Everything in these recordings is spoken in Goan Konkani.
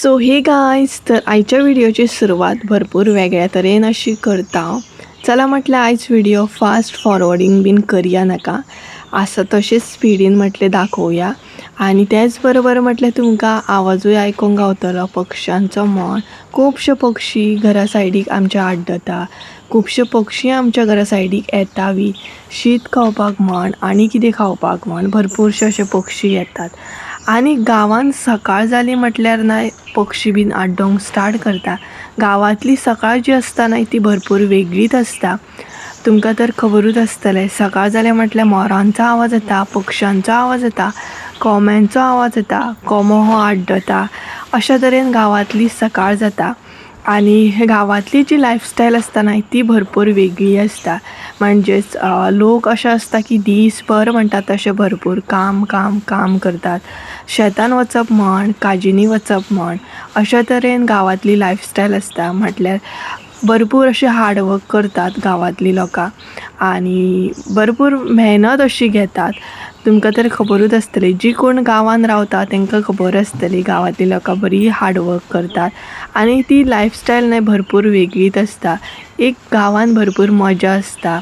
सो हे गायज, तर आयच्या व्हिडिओची सुरवात भरपूर वेगळ्या तरेन अशी करता हांव. चला म्हटल्यार आयज व्हिडिओ फास्ट फॉरवर्डींग बीन करया नाका, आसा तशेंच स्पिडीन म्हटलें दाखोवया. आनी तेच बरोबर म्हटलें तुमकां आवाजूय आयकूंक गावतलो पक्ष्यांचो म्हण. खुबशे पक्षी घरा सायडीक आमच्या आड्डता, खुबशे पक्षी आमच्या घरा सायडीक येता बी शीत खावपाक म्हण आनी कितें खावपाक म्हण, भरपूरशे अशे पक्षी येतात. आनी गांवांत सकाळ जाली म्हटल्यार ना पक्षी बीन आड्डोंक स्टार्ट करता. गांवांतली सकाळ जी आसता न्हय ती भरपूर वेगळीच आसता. तुमकां तर खबरूच आसतलें, सकाळ जालें म्हटल्यार मोरांचो आवाज येता, पक्ष्यांचो आवाज येता, कोम्यांचो आवाज येता, कोमो हो आड्डता. अशा तरेन गांवांतली सकाळ जाता. आनी गांवांतली जी लायफस्टायल आसता न्हय ती भरपूर वेगळी आसता. म्हणजेच लोक अशे आसता की दीसभर म्हणटात तशें भरपूर काम काम काम करतात. शेतान वचप म्हण, काजींनी वचप म्हण, अशा तरेन गांवांतली लायफस्टायल आसता. म्हटल्यार भरपूर अशें हार्डवर्क करतात गांवांतलीं लोकां आनी भरपूर मेहनत अशी घेतात. तुमकां तर खबरूच आसतली, जी कोण गांवांत रावता तांकां खबर आसतली गांवांतलीं लोकां बरी हार्डवर्क करतात. आनी ती लायफस्टायल न्हय भरपूर वेगळीच आसता. एक गांवांत भरपूर मजा आसता,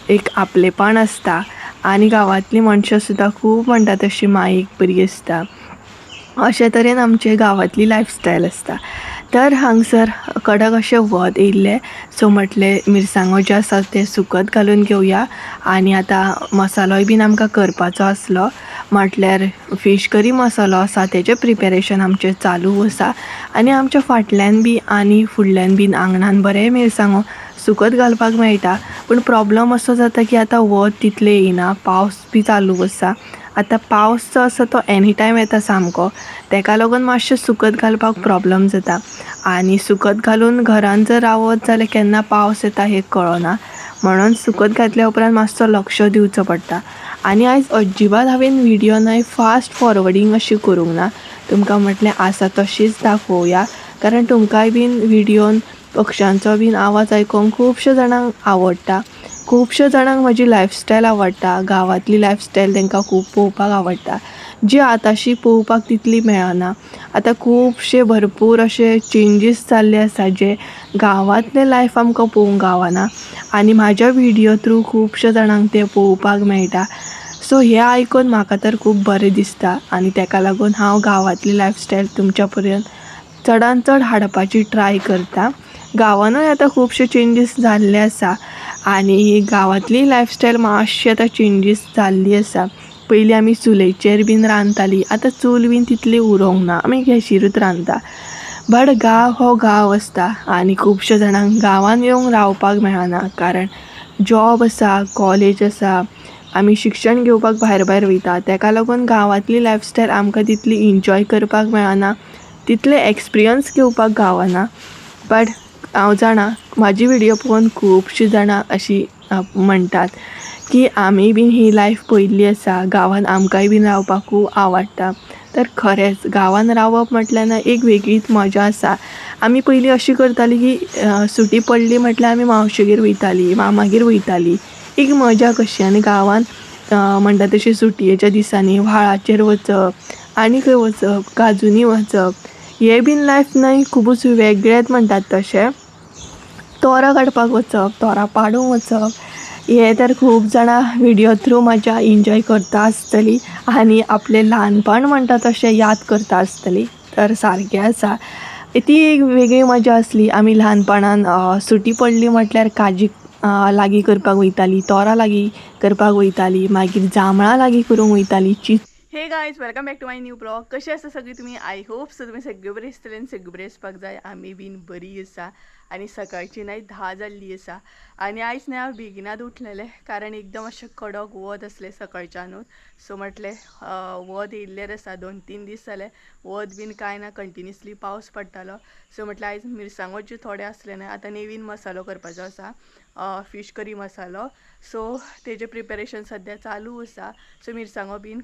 एक आपलेपण आसता आनी गांवांतलीं मनशां सुद्दां खूब म्हणटा तशी मायेक बरी आसता. अशे तरेन आमचे गांवांतली लायफस्टायल आसता. तर हांगसर कडक अशें वत येयल्लें, सो म्हटलें मिरसांगो ज्यो आसा ते सुकत घालून घेवया. आनी आतां मसालोय बीन आमकां करपाचो आसलो, म्हटल्यार फीश करी मसालो आसा तेजें प्रिपेरेशन आमचें चालू आसा. आनी आमच्या फाटल्यान बी आनी फुडल्यान बीन आंगणान बरें मिरसांगो सुकत घालपाक मेळटा. पूण प्रॉब्लम असो जाता की आतां वत तितलें येयना, पावस बी चालू आसा. आतां पावस जो आसा तो एनी टायम येता सामको, तेका लागून मातशें सुकत घालपाक प्रॉब्लम जाता. आनी सुकत घालून घरान जर रावत जाल्यार केन्ना पावस येता हें कळना, म्हणून सुकत घातल्या उपरांत मातसो लक्ष दिवचो पडटा. आनी आयज अजिबात हांवें व्हिडियो न्हय फास्ट फॉरवर्डींग अशी करूंक ना, तुमकां म्हटलें आसा तशीच दाखोवया. कारण तुमकांय बीन व्हिडियोन पक्ष्यांचो बीन आवाज आयकूंक खुबशे जाणांक आवडटा, खुबशे जाणांक म्हजी लायफस्टायल आवडटा. गांवांतली लायफस्टायल तांकां खूब पळोवपाक आवडटा, जी आतांशी पळोवपाक तितली मेळना. आतां खुबशे भरपूर अशे चेंजीस जाल्ले आसा जे गांवांतलें लायफ आमकां पळोवंक गावना. आनी म्हाज्या व्हिडियो थ्रू खुबशे जाणांक तें पळोवपाक मेळटा. सो हें आयकून म्हाका तर खूब बरें दिसता आनी तेका लागून हांव गांवांतली लायफस्टायल तुमच्या पर्यंत चडान चड हाडपाची ट्राय करता. गांवानूय आतां खुबशे चेंजीस जाल्ले आसा आनी गांवांतली लायफस्टायल मातशी आतां चेंजीस जाल्ली आसा. पयलीं आमी चुलीचेर बीन रांदतालीं, आतां चूल बीन तितली उरोंक ना, आमी गॅशीरूच रांदता. बट गांव हो गांव आसता आनी खुबशे जाणांक गांवांत येवंक रावपाक मेळना, कारण जॉब आसा, कॉलेज आसा, आमी शिक्षण घेवपाक भायर भायर वयता. तेका लागून गांवांतली लायफस्टायल आमकां तितली इन्जॉय करपाक मेळना, तितले एक्सपिरियन्स घेवपाक गावना. बट हांव जाणा म्हाजी व्हिडियो पळोवन खुबशीं जाणां अशीं म्हणटात की आमी बीन ही लायफ पळयल्ली आसा, गांवांत आमकांय बीन रावपाक खूब आवडटा. तर खरेंच गांवांत रावप म्हटल्यार ना एक वेगळीच मजा आसा. आमी पयलीं अशी करतालीं की सुटी पडली म्हटल्यार आमी मावशेगेर वयतालीं, मामागेर वयतालीं, एक मजा कशी. आनी गांवांत म्हणटा तशी सुटयेच्या दिसांनी व्हाळाचेर वचप आनी खंय वचप, काजूनी वचप, हें बीन लायफ न्हय खुबूच वेगळेंच म्हणटात तशें. तोरां काडपाक वचप, तोरां पाडूंक वचप, हें तर खूब जाणां व्हिडियो थ्रू म्हज्या इन्जॉय करता आसतलीं आनी आपलें ल्हानपण म्हणटा तशें याद करता आसतलीं. तर सारकें आसा, ती एक वेगळी मजा आसली. आमी ल्हानपणान सुटी पडली म्हटल्यार काजी लागीं करपाक वयतालीं, तोरां लागीं करपाक वयतालीं, मागीर जांबळां लागीं करूंक वयतालीं. Hey guys, welcome back to my new vlog. कशें आसा सगळीं तुमी? I hope so तुमी सगळीं बरी आसतली आनी सगळीं बरी आसपाक जाय. आमी बीन बरी आसा. आनी सकाळची न्हय 10 जाल्ली आसा आनी आयज न्हय हांव बेगिनात उठलेलें, कारण एकदम अशें कडक वत आसलें सकाळच्यानूच. सो म्हटलें वत येयल्लेर आसा, 2-3 दीस जाले वत बीन कांय ना, कंटिन्युअसली पावस पडटालो. सो म्हटलें आयज मिरसांगो ज्यो थोडे आसले न्हय, आतां नवीन मसालो करपाचो आसा, फीश करी मसालो. सो तेजें प्रिपेरेशन सद्या चालू आसा. सो मिरसांगो बीन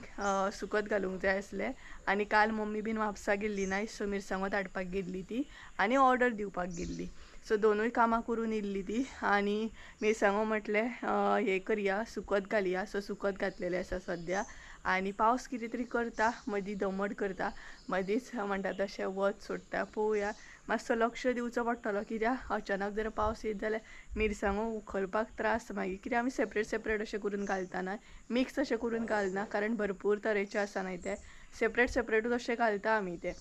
सुकत घालूंक जाय आसलें. आनी काल मम्मी बीन म्हापसा गेल्ली न्हय, सो मिरसांगो धाडपाक गेल्ली ती आनी ऑर्डर दिवपाक गेल्ली. सो दोनूय कामां करून येयल्ली ती. आनी मिरसांगो म्हटलें हें करया, सुकत घालया. सो सुकत घातलेलें आसा सद्या. आनी पावस कितें तरी करता, मदीं दमट करता, मदींच म्हणटा तशें वत सोडटा. पळोवया, मातसो लक्ष दिवचो पडटलो कित्याक अचानक जर पावस येत जाल्यार मिरसांगो उखलपाक त्रास मागीर, कित्याक आमी सेपरेट सेपरेट अशें करून घालता न्हय, मिक्स अशें करून घालना, कारण भरपूर तरेचे आसा न्हय ते, सेपरेट सेपरेटूच अशें घालता आमी ते.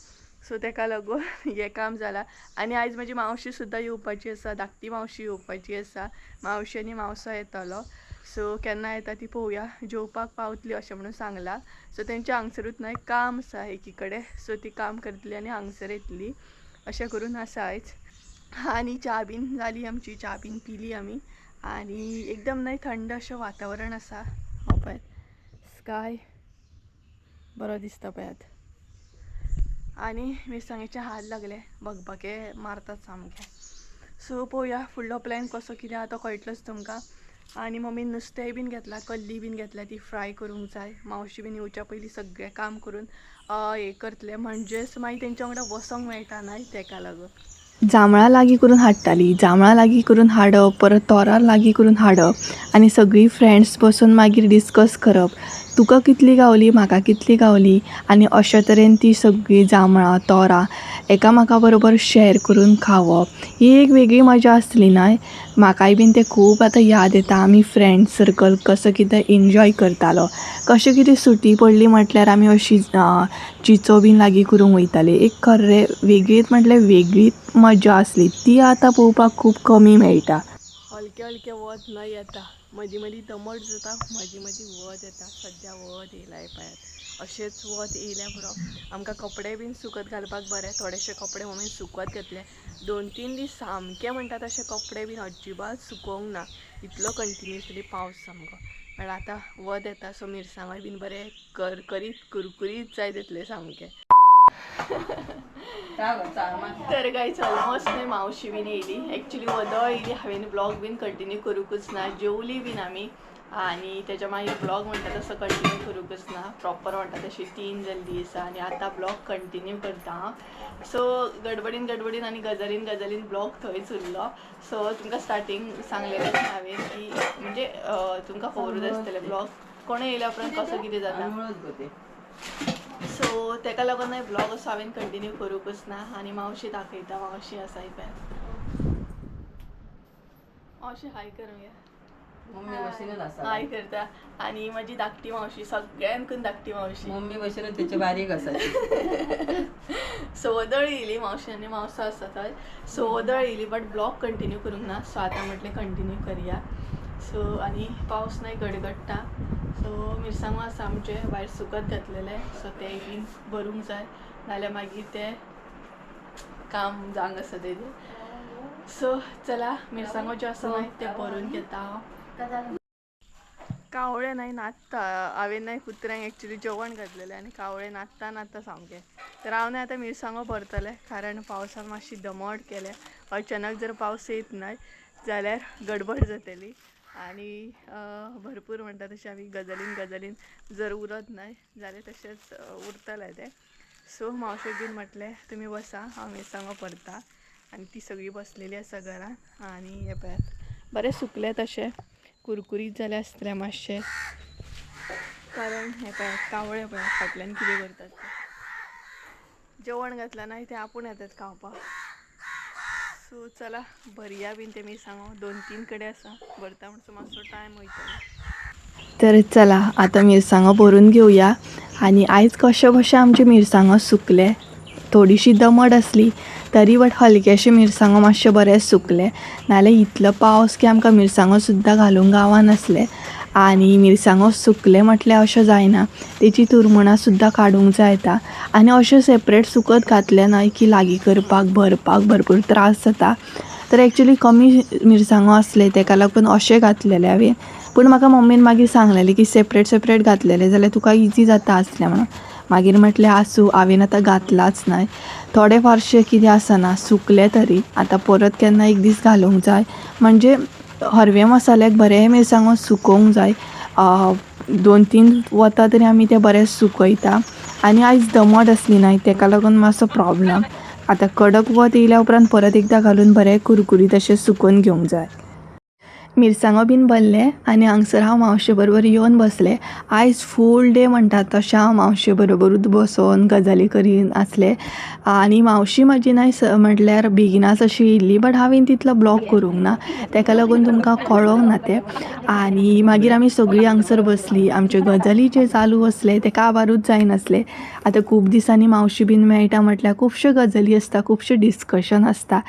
सो तेका लागून हें काम जालां. आनी आयज म्हजी मावशी सुद्दां येवपाची आसा, धाकटी मावशी येवपाची आसा. मावशी आनी मावसो येतलो. सो केन्ना येता ती पळोवया. जेवपाक पावतली अशें म्हणून सांगलां. सो तेंच्या हांगसरूच न्हय काम आसा एकी कडेन, सो ती काम करतली आनी हांगसर येतली अशें करून आसा आयज. आनी च्या बीन जाली आमची, च्या बीन पिली आमी. आनी एकदम न्हय थंड अशें वातावरण आसा. हो पळयात स्काय बरो दिसता पळयात. आनी मिरसांगेचे हात लागले, भगभगे मारतात सामके. सो पळोवया फुडलो प्लॅन कसो कितें आहा तो कळटलोच तुमकां. आनी मम्मीन नुस्तेंय बीन घेतलां, कल्ली बीन घेतल्या, ती फ्राय करूंक जाय. मावशी बीन येवच्या पयलीं सगळें काम करून हें करतलें, म्हणजेच मागीर तेंच्या वांगडा वसोंक मेळटा न्हय तेका लागून. जांबळां लागीं करून हाडटाली, जांबळां लागीं करून हाडप, परत तोरां लागीं करून हाडप आनी सगळीं फ्रेंड्स बसून मागीर डिस्कस करप, तुका कितली गावली, म्हाका कितली गावली. आनी अशे तरेन ती सगळीं जांबळां तोरां एकामेका बरोबर शॅर करून खावप ही एक वेगळी मजा आसली न्हय. म्हाकाय बीन तें खूब आतां याद येता. आमी फ्रेंड्स सर्कल कसो कितें एन्जॉय करतालो, कशें कितें सुटी पडली म्हटल्यार आमी अशी चिचो बीन लागीं करूंक वयताली. एक खरें वेगळीच म्हटल्यार वेगळीच मजा आसली, ती आतां पळोवपाक खूब कमी मेळटा. हलकें हलकें वत न्हय येता, मदीं मदीं दमट जाता, मदीं मदीं वत येता. सद्या वत येयलां पळयात, अशेंच वत येयल्या पुरो. आमकां कपडे बीन सुकत घालपाक बरें. थोडेशे कपडे मम्मीन सुकत घातले. 2-3 दीस सामके म्हणटा तशे कपडे बीन अजिबात सुकोवंक ना, इतलो कंटिन्युअसली पावस सामको. पण आतां वत येता, सो मिरसांगोय बीन बरें करकरीत कुरकुरीत जायत येतले सामके. तर गायज ऑलमोस्ट न्हय मावशी बीन येयली. एक्चुली वदळ येयली, हांवें ब्लॉग बीन कंटिन्यू करूंकच ना. जेवली बीन आमी आनी तेच्या मागीर ब्लॉग म्हणटा तसो कंटिन्यू करूंकच ना. प्रॉपर म्हणटा तशी 3 जाल्ली आसा आनी आतां ब्लॉग कंटिन्यू करता हांव. सो गडबडीन गडबडीन आनी गजालीन गजालीन ब्लॉग थंयच उरलो. सो तुमकां स्टार्टींग सांगलेलेंच हांवें की म्हणजे तुमकां खबरूच आसतलें ब्लॉग कोणें येयल्या उपरांत कसो कितें जाता. सो तेका लागून न्हय ब्लॉग असो हांवें कंटिन्यू करूंकच ना. आनी मावशी दाखयता, मावशी आसा पळय. मावशी हाय कर मगे. मम्मी बशीनच आसा. हाय करता. आनी म्हजी धाकटी मावशी, सगळ्यांकून धाकटी मावशी. मम्मी बशीनच त्याचे बारीक आसा. सो वदळ येयली मावशी आनी मावसो आसा थंय. सो वदळ येयली बट ब्लॉग कंटिन्यू करूंक ना. सो आतां म्हटलें कंटिन्यू करया. सो आनी पावस न्हय गडगडटा. सो मिरसांगो आसा आमचे भायर सुकत घातलेले, सो ते बीन भरूंक जाय, नाल्यार मागीर ते काम जावंक आसा तेजें. सो चला मिरसांगो ज्यो आसा न्हय ते भरून घेता हांव. कावळे न्हय नाचता. हांवें न्हय कुत्र्यांक एक्चुली जेवण घातलेलें आनी कावळे नाचता नाचता सामकें. तर हांव न्हय आतां मिरसांगो भरतलें, कारण पावसान मातशी दमट केल्या. अचानक जर पावस येत न्हय जाल्यार गडबड जातली आनी भरपूर म्हणटा तशें आमी गजालीन गजालीन जर उरत न्हय जाल्यार तशेंच उरतलें तें. सो मावशेक बीन म्हटलें तुमी बसा, हांव मिरसांगो भरता. आनी ती सगळी बसलेली आसा घरान. आनी हें पळयात बरें सुकलें, तशें कुरकुरीत जालें आसतलें मातशें, कारण हें पळयात कावळे पळयात फाटल्यान कितें करतात ते. जेवण घातलां न्हय तें आपूण येतात खावपाक. सो चला भरया बीन ते मिरसांगो, 2-3 कडेन आसा, भरता म्हणसर मातसो टायम वयतलो. तर चला आतां मिरसांगो भरून घेवया. आनी आयज कशें कशें आमचे मिरसांगो सुकले, थोडीशी दमट आसली तरी बट हलकेशे मिरसांगो मातशे बरे सुकले. नाल्यार इतलो पावस की आमकां मिरसांगो सुद्दां घालूंक गावनासले. आनी मिरसांगो सुकले म्हटल्यार अशें जायना, तेची तुरमुणां सुद्दां काडूंक जायता. आनी अशें सेपरेट सुकत घातलें न्हय की लागीं करपाक भरपाक भरपूर त्रास जाता. तर एक्चुली कमी मिरसांगो आसले तेका लागून अशें घातलेलें हांवें. पूण म्हाका मम्मीन मागीर सांगलेलें की सेपरेट सेपरेट घातलेलें जाल्यार तुका इजी जाता आसलें म्हणून. मागीर म्हटलें आसूं, हांवें आतां घातलाच न्हय, थोडे फारशे कितें आसना सुकले तरी आतां परत केन्ना एक दीस घालूंक जाय. म्हणजे हरवे मसाल्याक बरें मिरसांगो सुकोवंक जाय. 2-3 वता तरी आमी ते बरे सुकयता. आनी आयज दमट आसली न्हय तेका लागून मातसो प्रॉब्लम. आतां कडक वत येयल्या उपरांत परत एकदां घालून बरें कुरकुरीत अशें सुकोवन घेवंक जाय. मिरसांगो बीन भरले आनी हांगसर हांव मावशे बरोबर येवन बसलें. आयज फूल डे म्हणटा तशें हांव मावशे बरोबरूच बसोन गजाली करीन आसलें. आनी मावशी म्हाजी नाय म्हटल्यार बेगिनाच अशी येयल्ली, बट हांवें तितलो ब्लॉग करूंक ना, तेका लागून तुमकां कळोंक ना तें. आनी मागीर आमी सगळीं हांगसर बसलीं, आमच्यो गजाली जे चालू आसले ते काबारूच जायनासले. आतां खूब दिसांनी मावशी बीन मेळटा म्हटल्यार खुबश्यो गजाली आसता, खुबशें डिस्कशन आसता.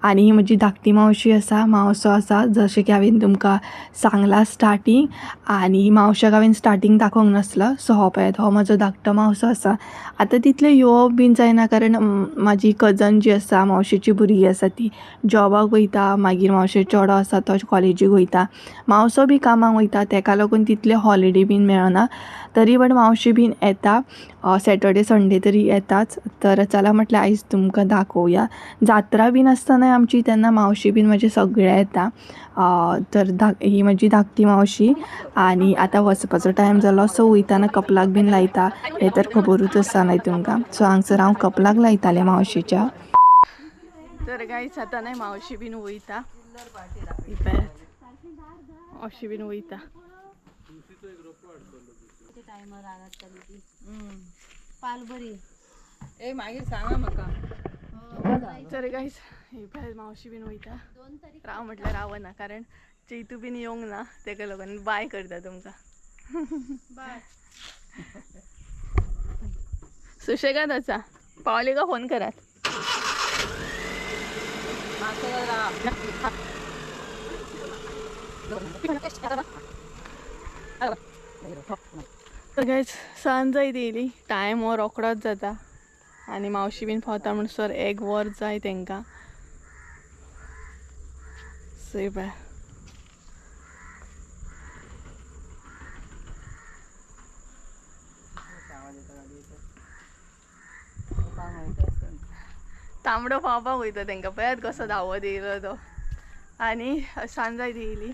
आनी ही म्हजी धाकटी मावशी आसा, मावसो आसा, जशें की हांवें तुमकां सांगलां स्टार्टींग. आनी मावशाक हांवें स्टार्टींग दाखोवंक नासलो, सो हो पळयात हो म्हजो धाकटो मावसो आसा. आतां तितलें येवप बीन जायना, कारण म्हाजी कजन जी आसा, मावशेची भुरगीं आसा ती जॉबाक वयता, मागीर मावशे चेडो आसा तो कॉलेजीक वयता, मावसो बी कामाक वयता, तेका लागून तितले हॉलिडे बीन मेळना. तरी पण मावशी बीन येता, सॅटर्डे संडे तरी येताच. तर चला म्हटल्यार आयज तुमकां दाखोवया. जात्रा बीन आसतना आमची तेन्ना मावशी बीन म्हाजी सगळें येता. तर ही म्हजी धाकटी मावशी. आनी आतां वचपाचो टायम जालो, सो वयताना कपलाक बीन लायता, हें तर खबरूच आसा न्हय तुमकां. सो हांगसर हांव कपलाक लायतालें मावशेच्या. तर गायस आतां न्हय मावशी बीन वयता, ही पळयात मावशी बीन वयता. ए मागीर सांगा म्हाका. तर गायस ही पळयात मावशी बीन वयता. राव म्हटल्यार रावना, कारण चैतू बीन येवंक ना, तेका लागून बाय करता तुमकां. सुशेगाद आसा, पावले का फोन करात. तर गायस सांज जायत येयली, टायम हो रोकडोच जाता. आनी मावशी बीन पावता म्हणसर एक वर जाय तेंकां. सो पळय तांबडो पावपाक वयता तेंकां, पळयात कसो धांवत येयलो तो. आनी सांज जायत येयली,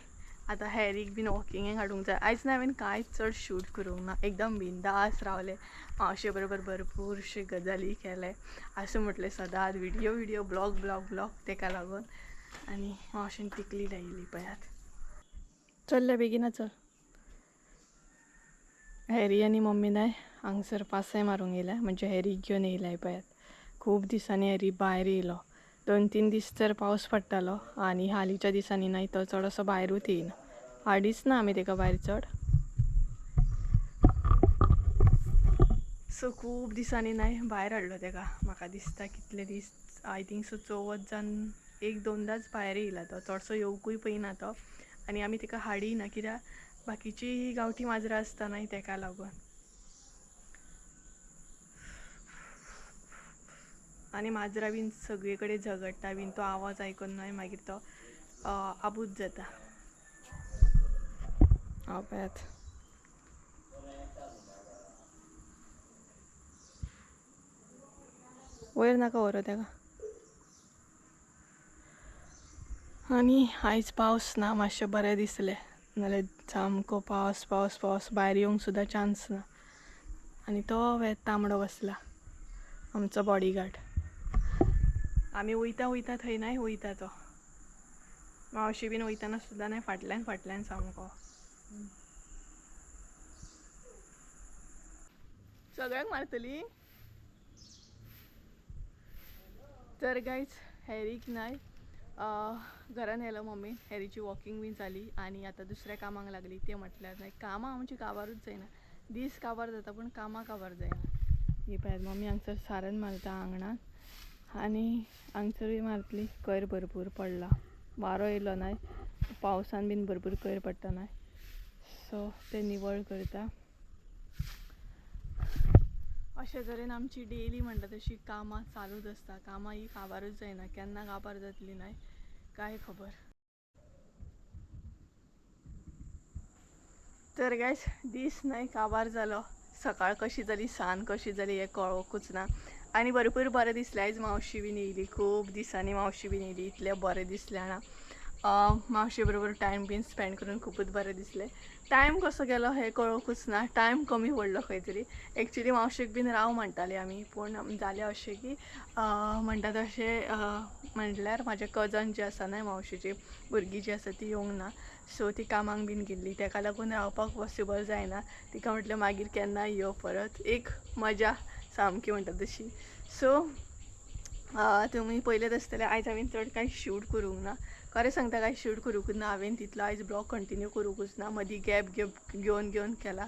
आतां हॅरीक बीन वॉकिंगेक हाडूंक जाय. आयज ना हांवें कांयच चड शूट करूंक ना, एकदम बिंदास रावलें. मावशे बरोबर भरपूरशे गजाली केले. आसूं म्हटलें सदांच video video blog blog blog तेका लागून. आनी मावशेन टिकली लायिल्ली पळयात. चल्ले बेगीन चल. हॅरी आनी मम्मी नाय हांगसर पासय मारूंक येयल्या, म्हणजे हॅरीक घेवन येयलाय पळयात. खूब दिसांनी हॅरी भायर येयलो, 2-3 दीस तर पावस पडटालो आनी हालींच्या दिसांनी नाय तो चड असो भायरूच येयना, हाडीच ना आमी तेका भायर चड. सो खूब दिसांनी नाय भायर हाडलो तेका. म्हाका दिसता कितले दीस, I think so चवथ जावन 1-2दाच भायर येयला तो, चडसो येवकूय पळयना तो. आनी आमी तेका हाडी ना कित्याक बाकीची गांवठी माजरां आसता न्हय तेका लागून. आनी माजरां बीन सगळे कडेन झगडटा बीन, तो आवाज आयकून न्हय मागीर तो आबूज जाता. हांव पळयात वयर नाका व्हरू तेका. आनी आयज पावस ना, मातशें बरें दिसलें, नाल्यार सामको पावस पावस पावस, भायर येवंक सुद्दां चान्स ना. आनी तो तांबडो बसला आमचो बॉडीगार्ड. आमी वयता वयता थंय नाय वयता तो, मावशी बीन वयतना सुद्दां नाय फाटल्यान फाटल्यान सामको. सगळ्यांक मारतली. तर गायज हॅरीक नाय घरान येयलो मम्मी, हॅरीची वॉकिंग बीन जाली आनी आतां दुसऱ्या कामाक लागली. तें म्हटल्यार नाय कामां आमची काबारूच जायना, दीस काबार जाता पूण कामां काबार जायना. ही पळयात मम्मी हांगसर सारण मारता आंगणान आनी हांगसरूय मारतली. कोयर भरपूर पडला, वारो येयलो नाय, पावसान बीन भरपूर कोयर पडटा नाय, सो ते निवळ करता. अशे तरेन आमची डेली म्हणटा तशी कामां चालूच आसता. कामां ही काबारूच जायना, केन्ना काबार जातली नाय काय खबर. तर गायस दीस नाय काबार जालो, सकाळ कशी जाली सांज कशी जाली हें कळोकूच ना. आनी भरपूर बरें दिसलें आयज मावशी बीन येयली, खूब दिसांनी मावशी बीन येयली, इतलें बरें दिसलें जाणा. मावशे बरोबर टायम बीन स्पेंड करून खुबूच बरें दिसलें. टायम कसो गेलो हें कळोकूच ना. टायम कमी पडलो खंय तरी. एक्चुली मावशेक बीन राव म्हणटाली आमी, पूण जालें अशें की म्हणटा तशें म्हटल्यार म्हाजें कजन जें आसा न्हय, मावशेची भुरगीं जी आसा ती येवंक ना. सो ती कामाक बीन गेल्ली, तेका लागून रावपाक पॉसिबल जायना. तिका म्हटलें मागीर केन्नाय यो परत, एक मजा सामकी म्हणटा तशी. सो तुमी पयलेच आसतले आयज हांवें चड कांय शूट करूंक ना. खरें सांगता, कांय शूट करूंकच ना हांवें. तितलो आयज ब्लॉग कंटिन्यू करूंकूच ना, मदीं गॅप गॅप घेवन घेवन केला.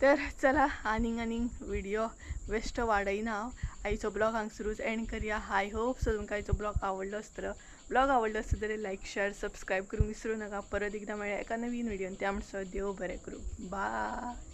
तर चला आनीक आनीक व्हिडियो वेस्ट वाडयना हांव. आयचो ब्लॉग हांगसरूच एंड करया. I hope so तुमकां आयचो ब्लॉग आवडलो आसतलो. ब्लॉग आवडलो आसतो जाल्यार लायक शेअर सबस्क्रायब करूंक विसरूं नाका. परत एकदां मेळया एका नवीन व्हिडियोन. त्या म्हणसर देव बरें करूं. बाय.